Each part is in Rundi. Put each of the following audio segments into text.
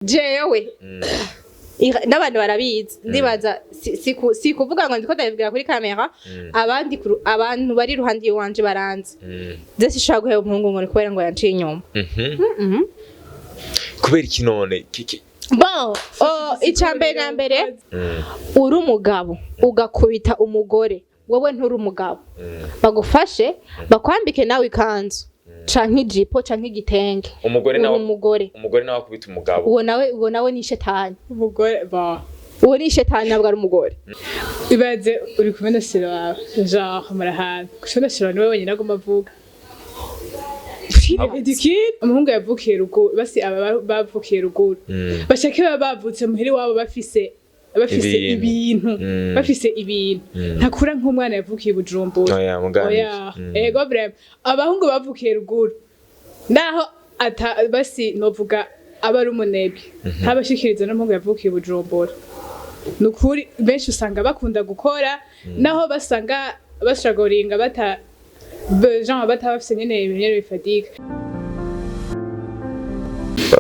Jewe n'abantu barabizi, ndibaza si kuvuga ngo ndiko ndabibwira kuri kamera. Abandi abantu bari iruhande iwanje baranzi. Je sinshobora guheba umuhungu ngo ni kubera ngo yanciye inyuma. Kubera iki none? Bon, oh, ica mbere na mbere, uri umugabo ugakubita umugore, wowe nturi umugabo. Bagufashe bakwambike nawe ikanzu canke ijipo canke igitenge. Umugore Uri nawe umugore. Umugore nawe akubita umugabo. Uwo nawe ni shetani. Umugore ba Uwo ni shetani, ntabwo ari umugore. Ibaze uri kumwe na chéri wawe, genre murahana gusa na chéri niwe wenyine agomba avuga. Idikiri umuhungu yavukiye ruguru, basi aba bavukiye ruguru, bashake baba bavutse muhira iwabo bafise Ibintu. ibintu, bafise ibintu, ntakura nk'umwana yavukiye i Bujumbura. Oya, mugani. Oya, ego vraiment, abahungu bavukiye ruguru, naho ata basi novuga aba ari umunebwe, ntabashikiriza n'umuhungu yavukiye i Bujumbura. Nukuri benshi usanga bakunda gukora, naho basanga bashagoringa bata genre bataba bafise nyene ibintu nyene bifatika.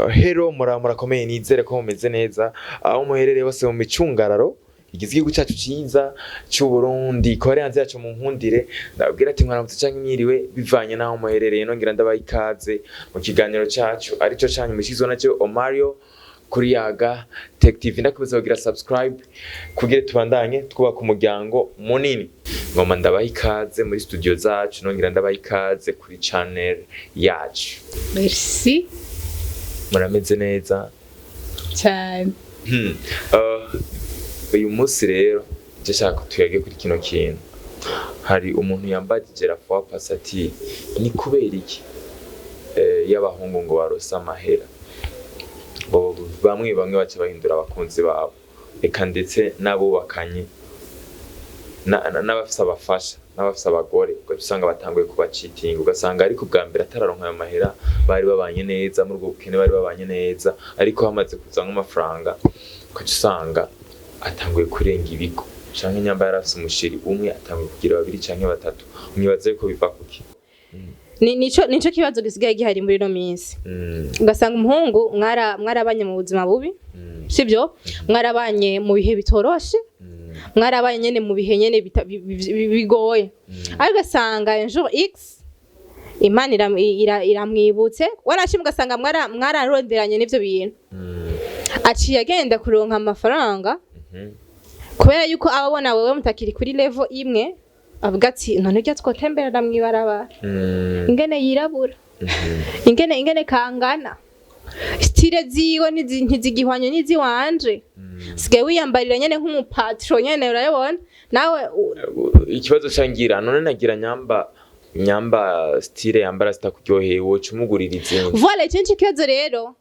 Hello, murakomeye, nizere ko mumeze neza aho muherereye hose mu micungararo igize igihugu cyacu cyiza cy'u Burundi. Ko ari hanze yacu, mu nkundire ndababwira ati mwaramutse canke mwiriwe, bivanye n'aho muherereye. Nongera ndabaha ikaze mu kiganiro cyacu arico canyu mushikizwa nacyo Omario kuri Yaga Tech TV. Ndakomeza kugira subscribe kugira tubandanye twubaka umuryango munini. Ngoma ndabaha ikaze muri studio zacu, nongera ndabaha ikaze kuri channel yacu. Merci. Murameze neza? Cyane. Uyu munsi rero nje shaka tuyage kuri kino kintu. Hari umuntu yambajije la fois passée ati ni kubera iki y'abahungu ngo barose amahera, ngo bamwe bamwe baca bahindura abakunzi babo, eka ndetse n'abubakanye n'abafise abafasha n'abafise abagore, ugaca usanga batanguye kubacitinga. Ugasanga ariko ubwa mbere atararonka ayo mahera bari babanye neza, muri ubwo bukene bari babanye neza, ariko hamaze kuzamwo amafaranga ugaca usanga atanguye kurenga ibigo, canke nyamba yari afise umuchéri umwe atanguye kugira babiri canke batatu. Mwibaza yuko biva kuki? Nico kibazo gisigaye gihari muri ino minsi. Ugasanga umuhungu mwarabanye mu buzima bubi, sibyo? Mwarabanye mu bihe bitoroshe, mwarabanye nyene mu bihe nyene bigoye, ariko ugasanga un jour x Imana iramwibutse, wanashimwe, ugasanga mwararonderanye n'ivyo bintu, aciye agenda kuronka amafaranga, kubera yuko aba abona wewe mutakiri kuri level imwe, avuga ati none rya twotemberera mw'ibarabara, ingene yirabura, ingene kangana, style ziwe ntizigihwanye n'iziwanje, sigaye wiyambarira nyene nk'umupatro nyene, urayabona nawe Ikibazo cangira none nagira nyamba style yambara zitakuryoheye, woca umugurira izindi? Voilà, icyo nico kibazo rero.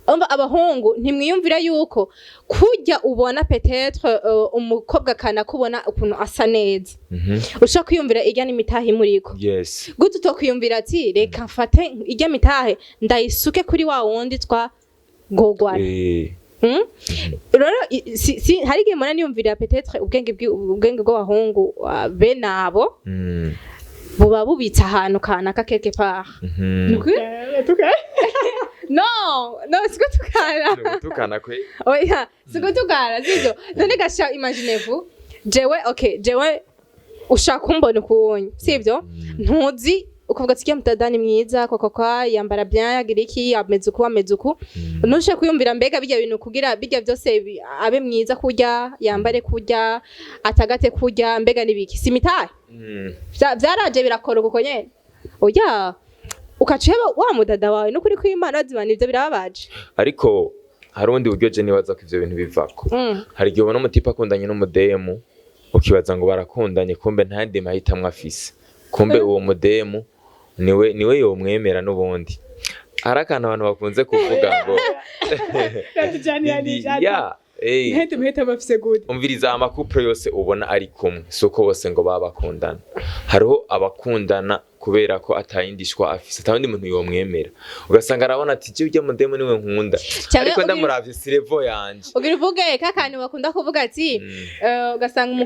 Umva, abahungu ntimwiyumvira yuko kurya ubona peut-être umukobwa kanakubona ukuntu asa neza, ushobora kwiyumvira irya n'imitahe imuriko. Gute utokwiyumvira ati reka mfate irya mitahe ndayisuke kuri wa wundi twa gogwana? Rero hari igihe mbona niyumvira peut-être ubwenge bw'abahungu bene abo buba bubitse ahantu kanaka quelque part. Nukuri? No, siko tukana. Nugutukana kwe. Oya, siko tukana, sivyo. None gasha, imaginez-vous, jewe, okay, jewe ushaka kumbona ukunye, sivyo? Ntuzi, ukavuga ati mutadani mwiza koko, kwa yambara bien, yagira iki, ameze uku, ameze uku. Ntushe kwiyumvira mbega bijya bintu kugira bijya byose abe mwiza, kurya yambare, kurya atagate, kurya mbega nibiki, si mitahe? Vyaraje birakora uko nyene. Oya, ukaceba wa mudada wawe nukuri kw'Imana bazibana, ivyo birababaje. Ariko hari ubundi buryo je nibaza ko ivyo bintu bivako. Hari igihe ubona umutipe akundanye n'umudemu, ukibaza ngo barakundanye, kumbe nta yandi mahitamwo afise, kumbe uwo mudemu niwe yomwemera. N'ubundi hari akantu abantu bakunze kuvuga ngo ya Ntahite muhitamo afise gute? Umviriza, amacouple yose ubona ari kumwe si uko bose ngo baba bakundana. Hariho abakundana. kubera ko atayindi choix afise, atawundi muntu yomwemera. Ugasanga arabona ati: "Je urya mudemu niwe nkunda, Canke ariko ndamuravye si level yanje." Ugira uvuge kakantu bakunda kuvuga ati ugasanga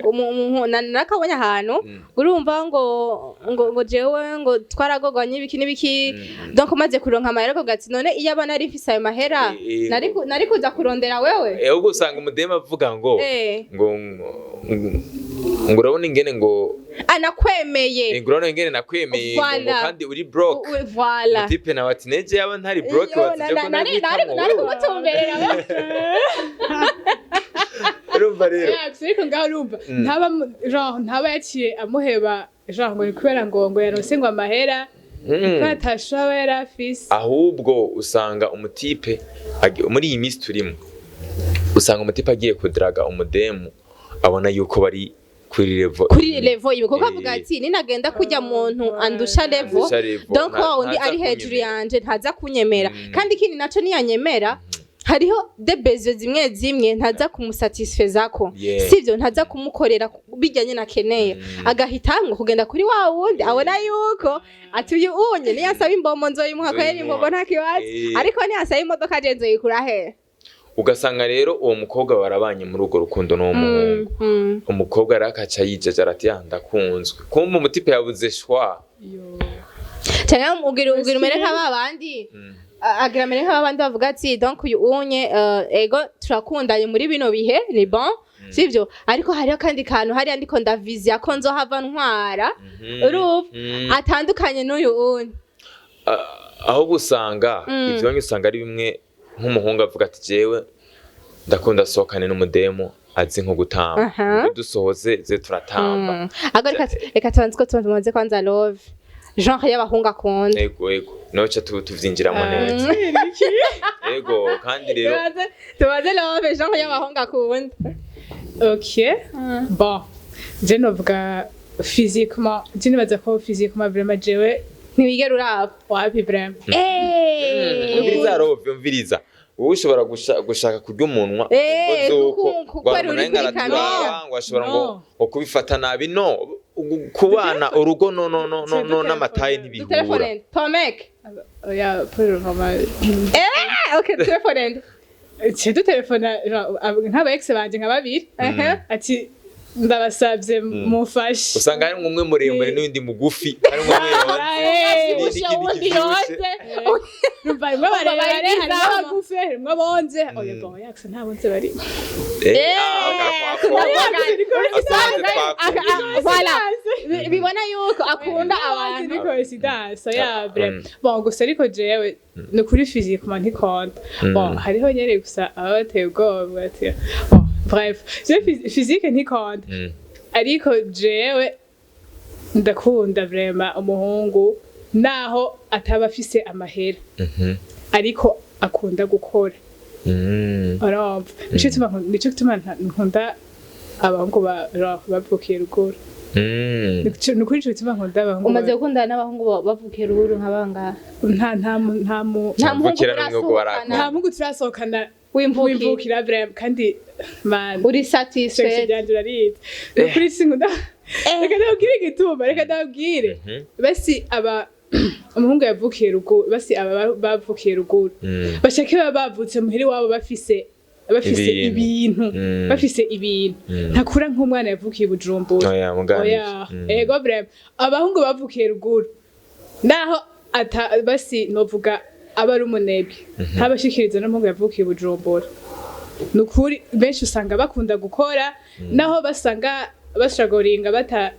nakabonye ahantu, urumva ngo jewe ngo twaragogwanye ibiki n'ibiki, donc umaze kuronka amahera akavuga ati: "None iyo aba nari mfise ayo mahera, nari kuza kurondera wewe?" Ahubwo usanga umudemu avuga ngo ngo urabona ingene ngo anakwemeye. Ngo urabona ingene nakwemeye, ngo kandi uri broke. Voilà. Umutipe nawe ati: "Neje yaba ntari broke, Yo, watije ko nari nari kumutumberera. Urumva rero. Yeah, gusa ariko ngaho urumva ntaba genre ntaba yaciye amuheba, genre ngo ni kubera ngo yaronse ngo amahera, ko atasha aba yari afise. Ahubwo usanga umutipe muri iyi minsi turimo, usanga umutipe agiye kudaraga umudemu abona yuko bari kuri level Kuri level imwe, kuko avuga ati: "Ninagenda kujya muntu andusha level, Andusha level, donc wa wundi ntaza ari hejuru kunyemera. yanje ntaza kunyemera." Kandi ikindi naco, niyanyemera hariho des besoins zimwe zimwe ntaza kumusatisfezako, sivyo, ntaza kumukorera bijyanye nakeneye, agahitamwo kugenda kuri wa wundi abona yuko ati: "Uyu unye niyasaba imbombo nzoyimuha, kubera Nzoyimuha. imbombo nta kibazo, ariko niyasaba imodoka je nzoyikura he?" Ugasanga rero uwo mukobwa barabanye muri urwo rukundo n'uwo muhungu, umukobwa rero akaca yijajara ati: "Ya, ndakunzwe." Kumva umutipe yabuze choix. Yo. Cyangwa ugira umere nka ba bandi, agira amere nk'aba bandi bavuga ati: "Donc uyu unye, ego turakundanye muri bino bihe, ni bon, sivyo, ariko hariho kandi kantu hariya ndiko ndavizia ko nzohava ntwara." Urumva, atandukanye n'uyu unye. Ahubwo usanga ivyo nyine usanga ari bimwe nk'umuhungu avuga ati: "Jewe ndakunda sohokane n'umudemu azi nko gutamba, ngo dusohoze ze turatamba." Ahubwo reka tubanze ko tumaze kwanza love genre y'abahungu akunda. Ego, noca tuvyinjiramo neza. Ego, kandi rero Tubaze love genre y'abahungu akunda. Ok, bon, je novuga physiquement, je nibaza ko physiquement vraiment jewe ntiwigera uraba. Wapi, vraiment. Umviriza rove, umviriza, wowe ushobora gushaka kurya umunwa ngo zuko ngo kubera umuntu uri ariko kuri araturaba, kamera. ngo ashobora ngo No. ngo kubifata nabi, no kubana urugo no n'amataye ntibihura. Dutelefone Tomek. Oya, pour le moment. Ok, telefone. Je dutelefona nk'aba ex banje nka babiri, ati: "Ndabasabye mumfashe." Usanga harimwo umwe muremure n'undi mugufi, harimwo umwe yonze n'ikindi Uwundi kivyibushe. yonze. Numva harimwo barebare, harimwo bayigizamu. abagufi, harimwo abonze. Oya, bon, yakse nta bonze barimo. Asanze twakumvise. Voilà. Bibona yuko akunda abantu. Ni coincidence ya vraiment. Bon, gusa ariko jewe ni ukuri physiquement ntikonda. Bon, hariho nyene gusa aba bateye ubwoba bati bon, bref, je physique ntikonda, ariko jewe ndakunda vraiment umuhungu naho ataba afise amahera, ariko akunda gukora. Urumva nico gituma nkunda abahungu bavukiye ruguru. Ni ukuri nico gituma nkunda abahungu Umaze gukundana n'abahungu bavukiye ruguru nka bangahe? Nta Nta muhungu Mvukira n'umwe murasohokana? Nta muhungu turasohokana w'imvukira. W'imvukira vraiment, kandi man, Uri sexe satisfait? ryanje urarizi, ni ukuri sinkunda. Reka ndababwire igituma, reka ndababwire. Basi aba umuhungu yavukiye ruguru, basi aba bavukiye ruguru, bashake baba bavutse muhira iwabo bafise Ibintu. ibintu, bafise ibintu, ntakura nk'umwana yavukiye i Bujumbura. Oya, mugani. Oya, ego vraiment, abahungu bavukiye ruguru naho ata basi novuga aba ari umunebwe, ntabashikiriza n'umuhungu yavukiye i Bujumbura. Ni ukuri benshi usanga bakunda gukora, naho basanga bashagoringa bata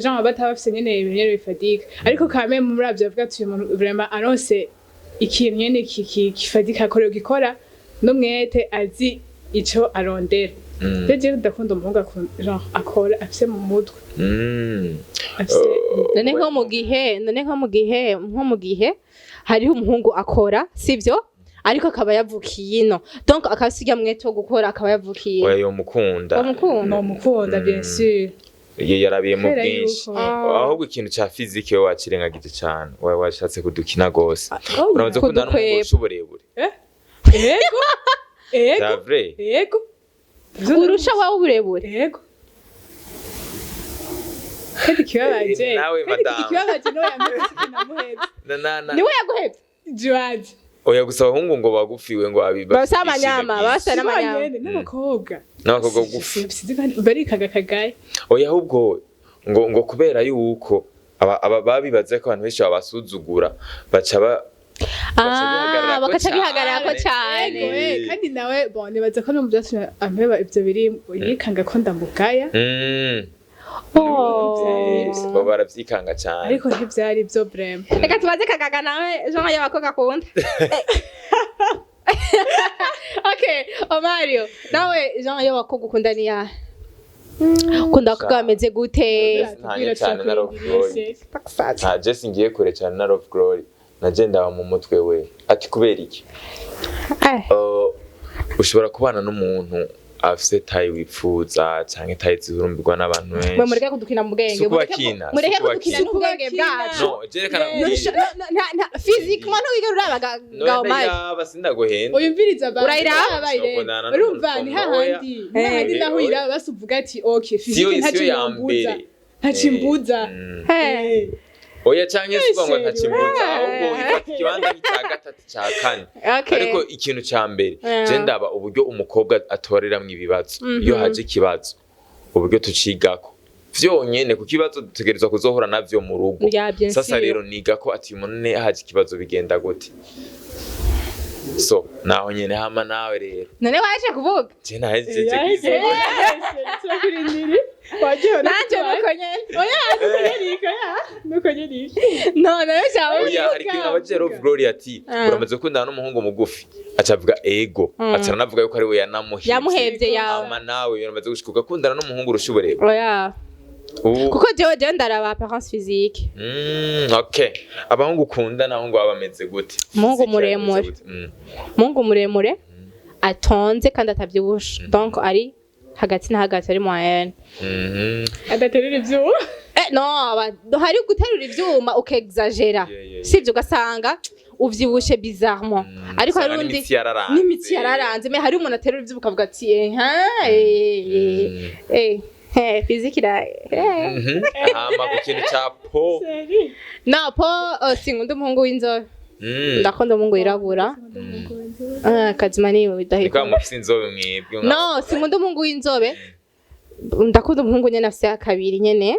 genre bataba bafise nyene ibintu nyene bifadika, ariko quand même muravyo avuga ati: "Uyu muntu vraiment aronse ikintu nyene gifadika akorewe gikora n'umwete, azi ico arondera." Rero jewe ndakunda umuhungu genre akora, afise mu mutwe, afise. None nko mu gihe hariho umuhungu akora, sivyo, ariko akaba yavukiye ino, donc akasiga mwete wo gukora, akaba yavukiye Oya, yomukunda. Wamukunda? Nomukunda, bien sûr. Iyo yarabiye mu Kubera bwinshi. yuko Ahubwo ikintu ca physique we wakirengagije cane, wawe washatse kudukina gose. Uramaze gukundana n'umuhungu Kudukweba. urusha uburebure? Ego, ego. C'est vrai? Ego. Urusha wawe uburebure? Ego. Kandi ikibabaje, Nawe, kandi madame. ikibabaje niwe yampevye, sinamuhevye. Na Niwe yaguhevye? Juwaje. Oya, gusa abahungu ngo bagufiwe ngo abi Basa amanyama, basa n'amanyama. Bonyene n'abakobwa. N'abakobwa bugufi. Sinzi kandi barikaga kagaye. Oya, ahubwo ngo kubera yuko aba babibaza ko abantu benshi babasuzugura, baca ba baca Ah, bihagararako bakaca bihagararako cane. cane. Ego, kandi nawe bon, nibaza ko no mu vyatumye ampeba ivyo biri yikanga ko ndamugaya. Oh. Baba baravyikanga cane. Ariko ntivyari vyo vraiment. Reka tubaze Kagaga nawe genre y'abakobwa akunda. Okay, Omario, nawe genre y'abakobwa ukunda ni yahe? Ukunda abakobwa bameze gute? Ntanye cane na Love Glory. Nta Jesse, ngiye kure cane na Love Glory, naje ndaba mu mutwe we ati kubera iki? Ushobora kubana n'umuntu afise taille wipfuza canke taille zihurumbirwa n'abantu Mwe benshi. mureke kudukina mu bwenge. Si ukubakina, si Mureke kudukina ukubakina. n'ubwenge bwacu. No, jerekana. Physiquement ntiwigera uraba ga Omario. Yaba sindaguhenda. Uyumviriza abantu. Urayiraba? Sinokundana Urumva n'umuntu ni oya. hahandi, ni hahandi naho Oya. uyiraba basi uvuga ati okay, Siyo physique ntacyo siyo ya yombuza, mbere. ntacyo imbuza. Oya, canke si ngo Chéri, ntacimbuza, we. ahubwo ifata ikibanza nk'icya gatatu, ca kane. Okay. Ariko ikintu ca mbere, je ndaba uburyo umukobwa atoreramwo ibibazo. Iyo haje ikibazo, uburyo tucigako vyonyene, kuko ibibazo dutegerezwa kuzohura navyo mu rugo. Ya, bien Sasa sûr. rero niga ko ati uyu muntu ne haje ikibazo bigenda gute, so naho nyene. Hama nawe rero? None waje kuvuga? Je nahejeje Yahise, kwiga. turakurindiriye, wagiye. Nanje nuko nyene. Oya, nuko nyene, oya, nuko nyene. No, nayo cyawe. Oya, hari ikintu abajije Love Glory ati uramaze gukundana n'umuhungu mugufi, aca avuga ego, aca aranavuga yuko ari we yanamuhevye. Yamuhevye yawe. Hama nawe uramaze gushika ugakundana n'umuhungu urusha uburebure? Oya. Ubu Kuko jewe ndaraba apparence physique. Okay, abahungu ukunda naho ngo baba bameze gute? Umuhungu Physique yabo imeze muremure. gute? Umuhungu muremure atonze kandi atavyibushe, donc ari hagati na hagati, ari moyenne. Adaterura ivyuma. Eh, no, hari guterura ivyuma ukexagera. Sivyo, ugasanga uvyibushe bizarrement. Ariko hari Usanga undi n'imitsi yararanze. N'imitsi yararanze, mais hari umuntu aterura ivyuma ukavuga ati eh ha eh eh eh physique ira eh. Hama ku kintu ca peau? No, peau, sinkunda umuhungu w'inzobe. Ndakunda umuhungu wirabura. Ah, kazima ni Niko bidahita. mufise inzobe mwebwe? No, sinkunda umuhungu w'inzobe, ndakunda umuhungu nyene afise akabiri nyene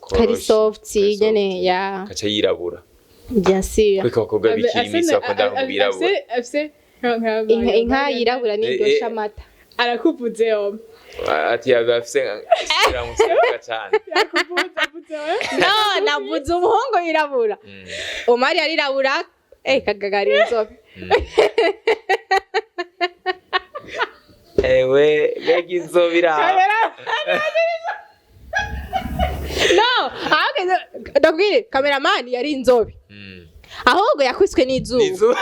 kari Koroshe, soft. Kari soft. Nyene ya Kaca yirabura. Bien sûr. Kuko abakobwa bikiri iminsi bakunda abahungu birabura. Afise Inka yirabura niryosha amata. Arakuvuze yo. Ati yaba afise biramusuka cyane. Yakuvuze, avuze we. No, navuze umuhungu yirabura. Omari arirabura, eh, Kagagari inzobe. Ewe, mbega inzobe iraha! No, ahubwo ndakubwire, cameraman yari inzobe. Ahubwo yakwiswe n'izuba. Izuba.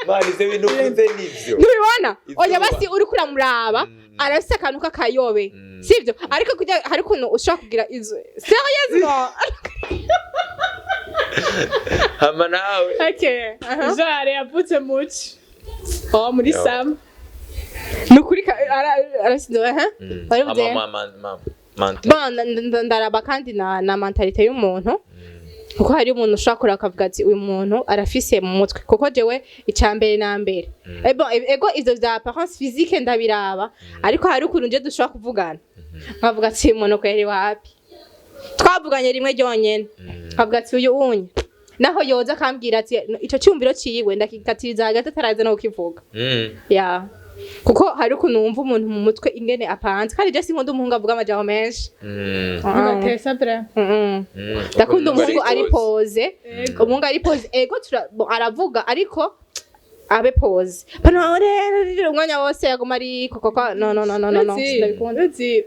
Mani, ivyo bintu uvuze nivyo. Ntubibona? Oya, Izuba. basi uriko uramuraba, arafise akantu k'akayobe. Sivyo? Ariko kugira hari ukuntu ushobora kugira izo sérieusement. Hama nawe? Okay, jare yavutse muci, oh, muri Yo. sam. Nukuri arafise inzobe, ha? Warivuze? Hama manta. Bon, ndaraba kandi na mentalité y'umuntu, kuko hari umuntu ushobora kureba akavuga ati uyu muntu arafise mu mutwe. Kuko jewe icya mbere na mbere, bon, ego, ivyo vya apparence physique ndabiraba, ariko hari ukuntu nje dushobora kuvugana nkavuga ati uyu muntu kweri wapi. Twavuganye rimwe ryonyene, nkavuga ati uyu unye naho yoza akambwira ati ico cyumviro ciwe ndakikatiriza hagati ataraza no kukivuga. Ya, kuko hari ukuntu wumva umuntu mu mutwe ingene apanze. Kandi je sinkunda umuhungu avuga amajambo menshi. Ah. Bibatesa bra. Ndakunda umuhungu ari posé. Posé, umuhungu ari posé. Ego, bon, aravuga ariko abe posé. Pano rero umwanya wose yaguma ari koko, no, no, no, no, no, no, sindabikunda. Uzi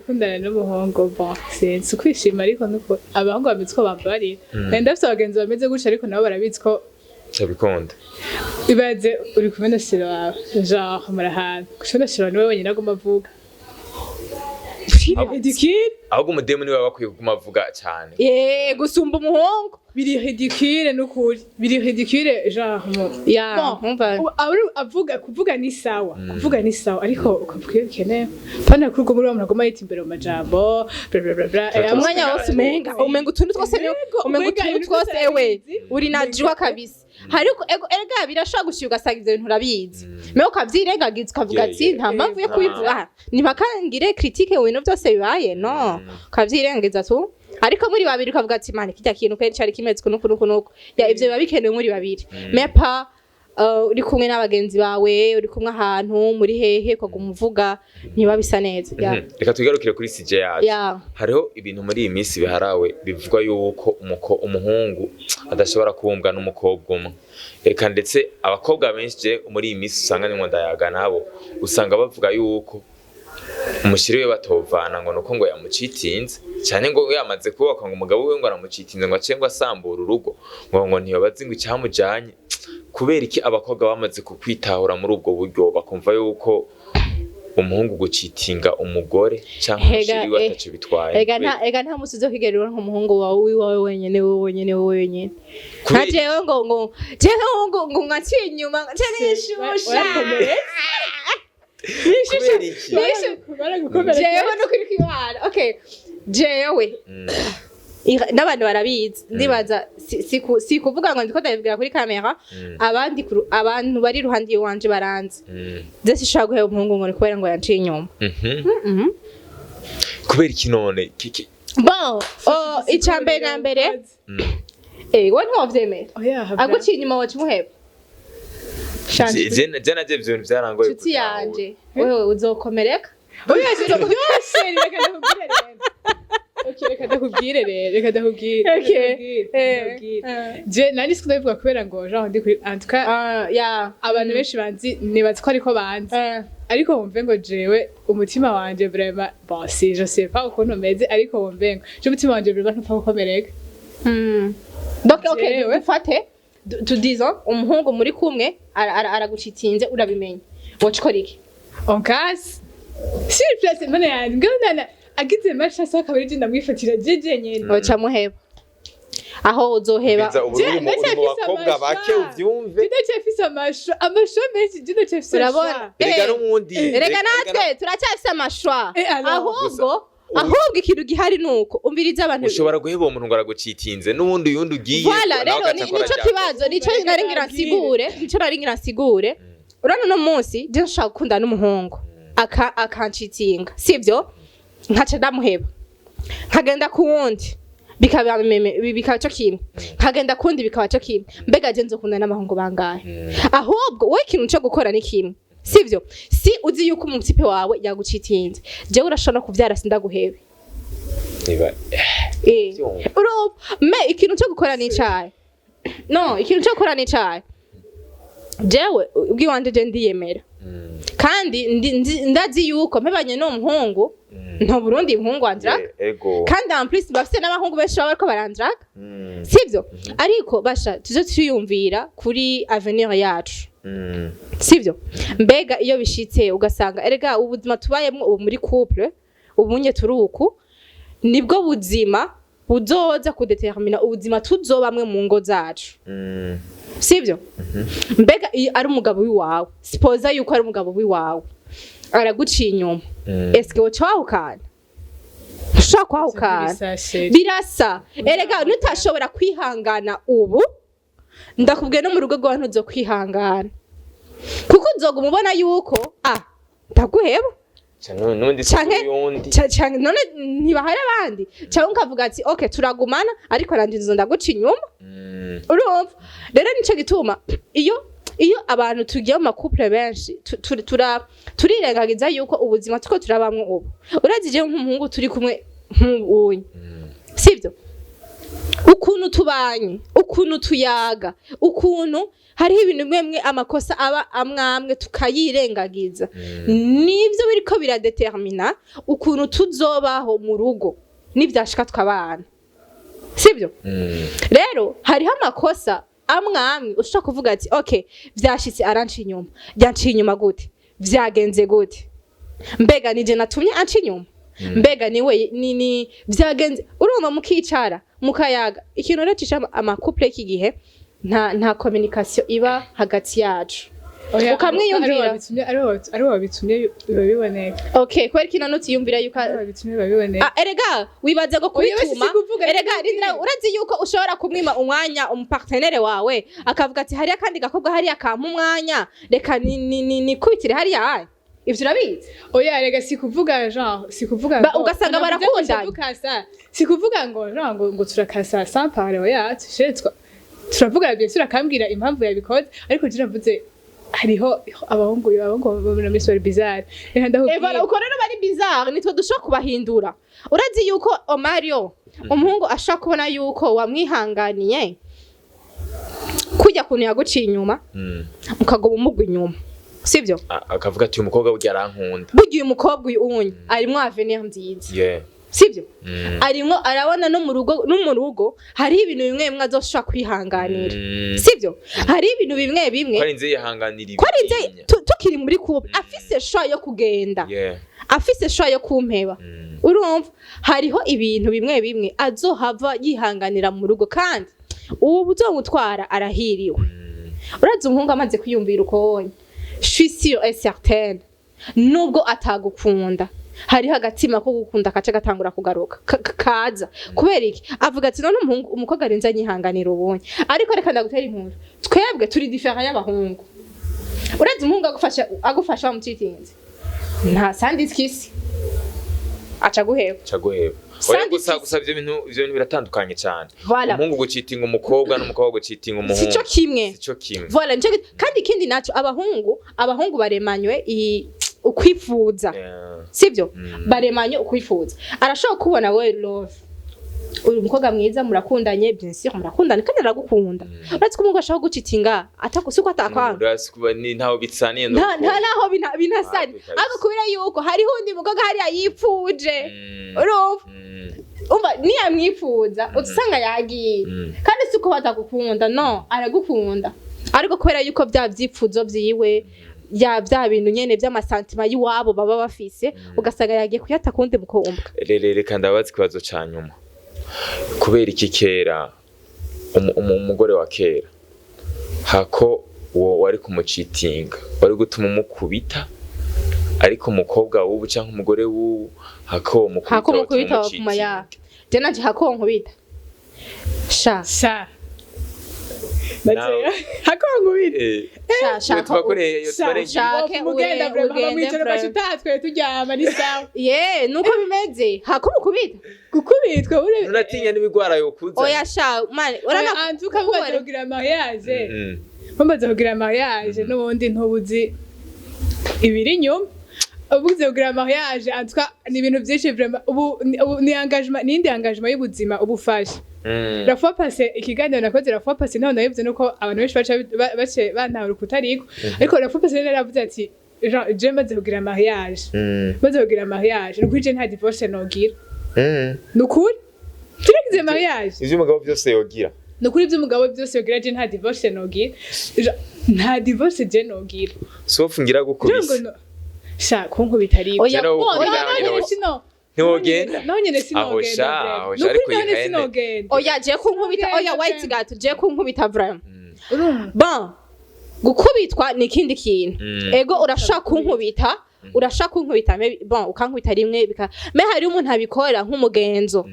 ukundana n'umuhungu, bon, sinzi ukwishima, ariko nuko abahungu bameze uko bambarira. Nari ndafise abagenzi bameze gutya, ariko nabo barabizi ko Ndabikunda. Ibaze uri kumwe na chéri wawe, genre muri ahantu gusa na chéri wawe niwe wenyine aguma avuga. Ridicule. Ahubwo umudemu niwe aba akwiye kuguma avuga cyane. Ye, gusumba umuhungu. Biri ridicule, n'ukuri biri ridicule, genre Ya. Bon, umva. Avuga, kuvuga ni sawa, kuvuga ni sawa, ariko ukavuga iyo bikenewe, pana kuri ubwo muri wa muntu aguma yita imbere mu majambo, bla bla bla bla. Umwanya wose umenga utuntu twose ni Yego, umenga umenga utuntu ibintu twose twose ewe arabizi. uri na jua kabisa. Hariko ego, erega birashobora gushika ugasanga ivyo bintu urabizi, mais ukavyirengagiza, ukavuga ati nta mpamvu yo kubivuga, ni ngire critique mu bintu byose bibaye, no ukavyirengagiza tu. Ariko muri babiri ukavuga ati: "Man, kirya kintu kweri cari kimeze uku nuku nuku nuku." Ya, ivyo biba bikenewe muri babiri, mais pas uri kumwe n'abagenzi bawe, uri kumwe ahantu muri hehe, ukaguma uvuga, ntiba bisa neza, ya. Reka tugarukire kuri sujet yacu. Ya. Hariho ibintu muri iyi minsi biharawe bivugwa yuko umuhungu adashobora kubumbwa n'umukobwa umwe. Reka ndetse abakobwa benshi je muri iyi minsi usanga nimwo ndayaga nabo, usanga bavuga yuko umushiri we batovana ngo nuko ngo yamucitinze cyane, ngo yamaze kubaka, ngo umugabo we ngo aramucitinze, ngo aciye ngo asambura urugo, ngo ntibabazi ngo icyamujanye. Kubera iki abakobwa bamaze kukwitahura muri ubwo buryo, bakumva yuko umuhungu gucitinga umugore cyangwa Hega, umushiri we ataco bitwaye? Ega nta musi uzokigera uronka umuhungu wawe wiwawe wenyene, wowe wenyene, wowe wenyene. Nka jewe ngo jewe ngo nkaciye inyuma nce nishusha. Warakomeretse. Kubera iki? Baragukomeretse. Jewe no kuri kwibana, okay, jewe n'abantu barabizi, ndibaza si kuvuga ngo ndiko ndabivugira kuri kamera. Abandi abantu bari iruhande iwanje baranzi. Je sinshobora guheba umuhungu ngo ni kubera ngo yanciye inyuma. Kubera iki none? Bon, oh, ica mbere na mbere, wowe ntiwovyemera? Oya. Aguciye inyuma woca umuheba? Je naje ivyo bintu vyarangoye Nshuti gutahura. yanje, wewe uzokomereka. Oya, chérie, reka ndakubwire rero. Okay, reka ndakubwire rero, reka ndakubwire. Okay. Ndakubwire. Je nari siko ndabivuga kubera ngo genre ndi kuri, en tout cas Ah, ya. abantu benshi banzi, nibaza ko ariko banzi, ariko wumve ngo jewe umutima wanje vraiment, bon, si je sais pas ukuntu meze, ariko wumve ngo je umutima wanje vraiment ntupfa gukomereka. Donc okay, Jewe. dufate tu disons umuhungu muri kumwe aragucitinze, urabimenya, woca ukora iki? On casse sur place, mana yanjye, ngo nana agize malchance akaba ari je ndamwifatira jeje nyene. Woca muheba aho uzoheba. Biza ubu uri mu Ndacyafise uri mu bakobwa bake amasha. uvyumve. Je ndacyafise amasho menshi, je ndacyafise. Urabona? Erega Eh. n'ubundi Erega natwe turacyafise amashwa. Eh, alors. Ahubwo ikintu gihari nuko umviriza abantu. Ushobora guheba uwo muntu ngo aragucitinze, n'ubundi uyundi ugiye Voilà, nawe rero agaca akora nico rya kibazo, nico nari ngira nsigure, nico nari ngira nsigure. Urabona uno munsi je nshaka gukundana n'umuhungu akancitinga, sivyo? Nkaca ndamuheba, nkagenda ku wundi, bikaba bikaba cyo kimwe, nkagenda kundi bikaba cyo kimwe. Mbega je nzokundana n'abahungu bangahe? Ahubwo wowe ikintu cyo gukora ni kimwe, sivyo? Si uzi yuko umutipe wawe yagucitinze, jewe urashobora no kuvyara sindaguhebe. Niba Vyumva. Urumva, mais ikintu cyo gukora ni icayi, no ikintu cyo gukora ni icayi. Jewe ubwiwanje je ndiyemera, kandi ndazi yuko mpebanye n'uwo muhungu nto Burundi muhungu wandraga. Ego. Kandi en plus bafise n'abahungu benshi baba bariko barandraga, sivyo? Ariko basha tuze twiyumvira kuri avenir yacu, sivyo? Mbega iyo bishitse ugasanga, erega ubuzima tubayemwo ubu muri couple, ubunye turi uku, nibwo buzima buzoza kudetermina ubuzima tuzobamwe mu ngo zacu, sivyo? Mbega iyo ari umugabo w'iwawe, suppose yuko ari umugabo w'iwawe araguciye inyuma, eske woca wahukana? Ntushobora kwahukana. Birasa. Erega nutashobora kwihangana ubu, ndakubwiye, no mu rugo rwawe ntuzo kwihangana, kuko uzoguma ubona yuko ndaguheba. N'ubundi si uyundi. Canke none ntibahari abandi? Canke ukavuga ati: "Okay, turagumana, ariko nanje nzo ndaguca inyuma." Urumva rero, nico gituma iyo abantu tugiye mu ma couple benshi turirengagiza yuko ubuzima tuko turabamwo ubu. Urazi je nk'umuhungu turi kumwe nk'ubunye, sivyo? Ukuntu tubanye, ukuntu tuyaga, ukuntu hariho ibintu bimwe bimwe, amakosa aba amwamwe tukayirengagiza, nivyo biriko biradetermina ukuntu tuzobaho mu rugo nivyashika tukabana, sivyo? Rero hariho amakosa amwe amwe ushobora kuvuga ati: "Okay, vyashitse aranca inyuma, yanciye inyuma gute? Vyagenze gute? Mbega nije natumye anca inyuma?" Mbega niwe ni vyagenze? Urumva, mukicara mukayaga. Ikintu rero cisha ama couple y'iki gihe, nta communication iba hagati yacu. Oya, Ukamwiyumvira. aribo babitumye biba biboneka. Okay, kubera ko ino utiyumvira yuko Aribo babitumye biba biboneka. Ah, erega wibaza ngo Oya, wese kubituma si kuvuga, erega reka rindira, urazi yuko ushobora kumwima umwanya umu partenaire wawe, akavuga ati hariya kandi gakobwa hariya kampa umwanya, reka nikubitire hariya. Aye, ivyo urabizi. Oya, rega si kuvuga, genre si kuvuga Ba- ugasanga navuze ngo barakundanye. dukasa, si kuvuga ngo genre ngo turakasa sans parler. Oya, tushe turavugana, bien sûr, akambwira impamvu yabikoze, ariko je navuze hariho abahungu babona muri bari bizarre, reka ndakubwira. Voilà, uko rero bari bizarre, nitwe dushobora kubahindura. Urazi yuko Omario, umuhungu ashobora kubona yuko wamwihanganiye kujya kuntu yaguciye inyuma, ukaguma umugwa inyuma, sivyo? Akavuga ati uyu mukobwa burya arankunda. Burya uyu mukobwa uyu unye arimwo avenir nziza, sivyo? Arimwo arabona no mu rugo hariho ibintu bimwe bimwe azoshobora kwihanganira, sivyo? Hariho ibintu bimwe bimwe ko ari inze yihanganira ko ari nze ibitinya. Tukiri muri couple afise choix yo kugenda, afise choix yo kumpeba. Urumva, hariho ibintu bimwe bimwe azohava yihanganira mu rugo, kandi ubu uzomutwara arahiriwe. Urazi umuhungu amaze kwiyumvira uko wonye, je suis sûre et certaine, nubwo atagukunda, hariho agatima ko gukunda kaca gatangura kugaruka, kaza. Kubera iki? Avuga ati none umuhungu, umukobwa arinze anyihanganira ubonye. Ariko reka ndagutera inkuru, twebwe turi différent y'abahungu. Urazi umuhungu agufasha wamucitinze, nta sandikisi aca guheba. Caguheba. Oya, Sandi gusa kisi. gusa ivyo bintu biratandukanye cyane. Voilà. Umuhungu gucitinga umukobwa n'umukobwa gucitinga umuhungu Sico kimwe. Sico kimwe. Voilà, nico kandi ikindi naco, abahungu baremanywe ukwifuza, sivyo? Baremanye ukwifuza. Arashobora kubona we love, uri umukobwa mwiza, murakundanye, bien sûr murakundanye, kandi aragukunda. Uretse ko umuhungu ashobora gucitinga atakusi ko atakwanga. Urasi kuba ni ntaho bitsaniye Nta naho binasani. Ah, kabisa. Ariko kubera yuko hariho undi mukobwa hariya yipfuje, urumva, umva niyamwifuza usanga yagiye. Kandi si uko batagukunda, no aragukunda, ariko kubera yuko bya byifuzo vyiwe, ya bya bintu nyene vy'ama sentiments y'iwabo baba bafise, ugasanga yagiye kuyata kundi mukobwa. Rero reka ndabaza ikibazo ca nyuma: kubera iki kera umugore wa kera, hako uwo wari kumucitinga wari gutuma umukubita, ariko umukobwa w'ubu canke umugore w'ubu, hako uwo mukubita Hako mukubita wotuma wapfuma ya umucitinga? Je nanje hako nkubita sha. Sha. Nawe. Hako nkubita. Sha sha. Iyo tubakoreye, iyo tubarengeye. Shake. Mugenda vraiment ugende mwicara vraiment. ugasha turyama ni sawa. Ye, nuko bimeze, hako mukubita. Gukubitwa ure. Nunatinya n'ibigwara yokuza. Oya sha man, urana Antuka mumaze kugira mariage, mumaze kugira mariage n'ubundi ntubuzi ibiri inyuma. Ubuze kugira mariage, antuka ni ibintu byinshi vraiment. Ubu ni engagement, ni indi engagement y'ubuzima ubu ufashe. La fois passée, ikiganiro nakoze la fois passée, naho nabivuze nuko abantu benshi baca bace bantahura ukutariko, ariko la fois passée naravuze ati genre je maze kugira mariage, maze kugira mariage, nukuri je nta divorce nogira. Nukuri turagize mariage. Ivyo umugabo byose yogira. Nukuri ivy'umugabo byose yogira, je nta divorce nogira. Nta divorce je nogira. Sauf ngira Jewe ngo gukubise. Sha, kunkubita ari Oya, Jana bo, gukubita no, nawe no, nyene. Sino Ntiwogenda. naho nyene Aho sinogenda. sha, aho sha, ariko nukuri naho nyene ihene. sinogenda. Oya, je kunkubita, oya. Ugenda White pe. gato, je kunkubita vraiment. Urumva. Bon, gukubitwa ni ikindi kintu. Ego, urashaka kunkubita, urashaka kunkubita, bon, ukankubita rimwe bika, mais hari umuntu abikora nk'umugenzo,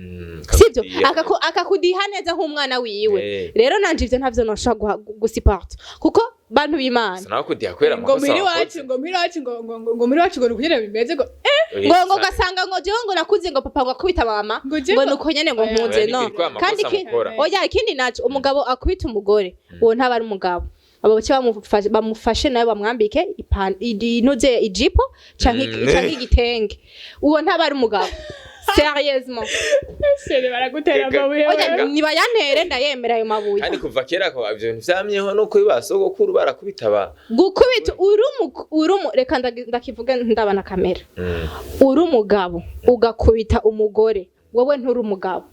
sivyo? Kakubwira. Akakudiha neza nk'umwana wiwe. Rero nanje ivyo ntavyo noshobora gusupporta, kuko bantu b'Imana. Nawe kudiha kubera ngo amakosa muhira wakoze. iwacu, ngo muhira iwacu, ngo muhira iwacu, ngo nukunyene bimeze, ngo ngo ugasanga ngo jewe ngo nakuze ngo papa ngo akubita mama, Ngo jewe ngo nuko nyene ngo Oya. nkunze. Oya, No. ni ko amakosa Kandi mukora. oya, ikindi naco, umugabo akubita umugore, uwo ntaba ari umugabo. Abo bace bamufashe nawe bamwambike inuze ijipo canke canke igitenge. Uwo ntaba ari umugabo, sérieusement. Sere baragutera Ega- amabuye. Oya, Wewe. nibayantere, ndayemera ayo mabuye. Kandi kuva kera ko ivyo bintu vyamyeho, no kuri ba sogokuru barakubita ba Gukubita uri umu reka ndakivuga ndabana kamera. Uri umugabo ugakubita umugore, wowe nturi umugabo.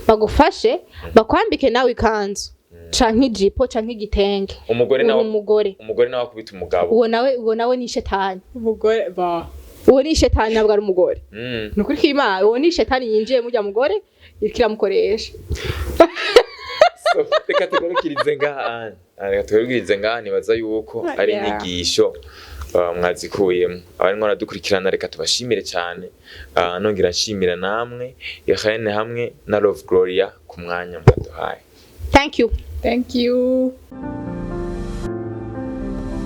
Bagufashe bakwambike nawe ikanzu canke ijipo canke igitenge. Umugore Uri nawe umugore. Umugore nawe akubita umugabo. Uwo nawe ni shetani. Umugore ba Uwo ni shetani, ntabwo ari umugore. Ni ukuri kw'Imana, uwo ni shetani yinjiye mujya mugore, iriko iramukoresha. So, reka tugarukirize ngaha. Reka tugarukirize ngaha. Nibaza yuko ari inyigisho mwazikuyemo. Abarimo baradukurikirana, reka tubashimire cyane. Nongera nshimira namwe Irene hamwe na Love Gloria ku mwanya mwaduhaye. Thank you. Thank you.